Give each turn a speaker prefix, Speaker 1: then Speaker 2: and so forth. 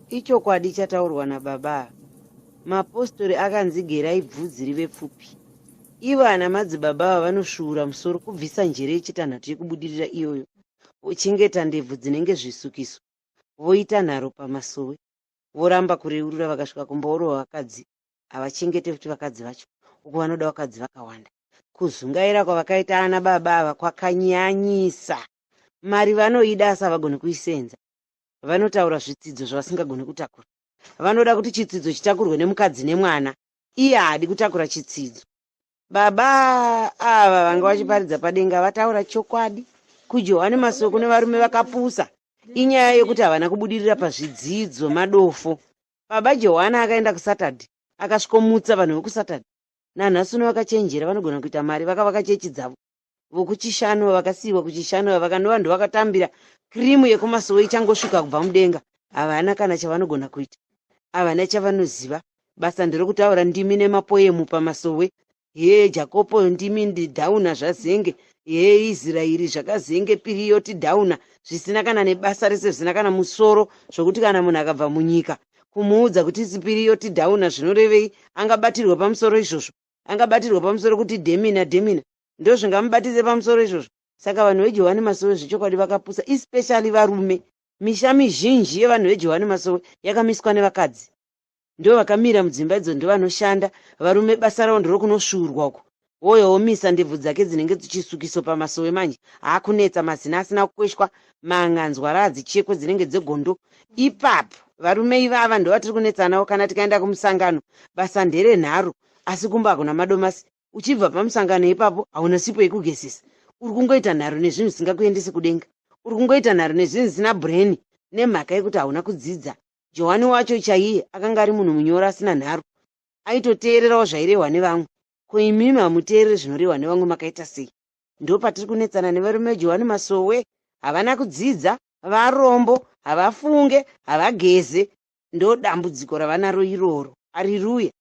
Speaker 1: Ichokwadi chataurwa nababa ava. Mapostori akanzi gerai bvudzi rive pfupi. Ivo ana madzibaba ava vanosvuura musoro kubvisa njere yechitanhatu yekubudirira iyoyo vochengeta ndebvu dzinenge zvisukiso voita nharo pamasowe voramba kureurura vakasvika kumba vorova vakadzi havachengete futi vakadzi vacho uku vanoda vakadzi vakawanda. Kuzungaira kwavakaita ana baba ava kwakanyanyisa. Mari vanoida asi havagoni kuisenza. Vanotaura zvitsidzo zvavasingagoni kutakura. Vanoda kuti chitsidzo chitakurwe nemukadzi nemwana. Iye haadi kutakura chitsidzo. Baba ava vanga vachiparidza padenga vataura chokwadi. KuJohane Masowe kune varume vakapusa. Inyaya yekuti havana kubudirira pazvidzidzo madofo. Baba Johane akaenda kuSaturday akasvikomutsa vanhu vekuSaturday. Nanhasi uno vakachenjera vanogona kuita mari vakavaka chechi dzavo. Vokuchishanu vakasiiwa kuchishanu vakanova ndovakatambira kirimu yekumasowe ichangosvika kubva mudenga. Havana kana chavanogona kuita. Havana chavanoziva. Basa nderokutaura ndimi nemapoemu pamasowe. Hee Jakopo ndimi ndidhauna zvazenge. Hee Israeri zvakazenge piriyoti dhauna zvisina kana nebasa rese zvisina kana musoro zvokuti kana munhu akabva munyika kumuudza kuti sipiriyoti dhauna zvinorevei angabatirwe pamusoro izvozvo angabatirwe pamusoro kuti dhemina dhemina ndozvingamubatise pamusoro izvozvo saka vanhu vejohani masowe zvechokwadi vakapusa especially varume misha mizhinji yevanhu vejohani masowe yakamiswa nevakadzi Ndovakamira mudzimba idzo ndovanoshanda varume basa ravo ndorokunosvuurwa uko wouya womisa ndebvu dzake dzinenge dzichisukiso pamasowe manje aakunetsa mazina asina kukweshwa man'a nzwara hadzichekwe dzinenge dzegondo ipapo varume ivava ndovatiri kunetsa navo kana tikaenda kumusangano basa nderenharo asi kumba hakuna madomasi uchibva pamusangano ipapo hauna sipo yekugezesa uri kungoita nharo nezvinhu zvisingakuendese kudenga uri kungoita nharo nezvinhu zvisina brain nemhaka yekuti hauna kudzidza Johani wacho chaiye akanga ari munhu munyoro asina nharo. Aitoteererawo zvairehwa nevamwe. Ko imimi hamuteereri zvinorehwa nevamwe makaita sei? Ndopatiri kunetsana nevarume veJohani Masowe. Havana kudzidza, varombo, havafunge, havageze. Ndodambudziko ravanaro iroro. Ariruya.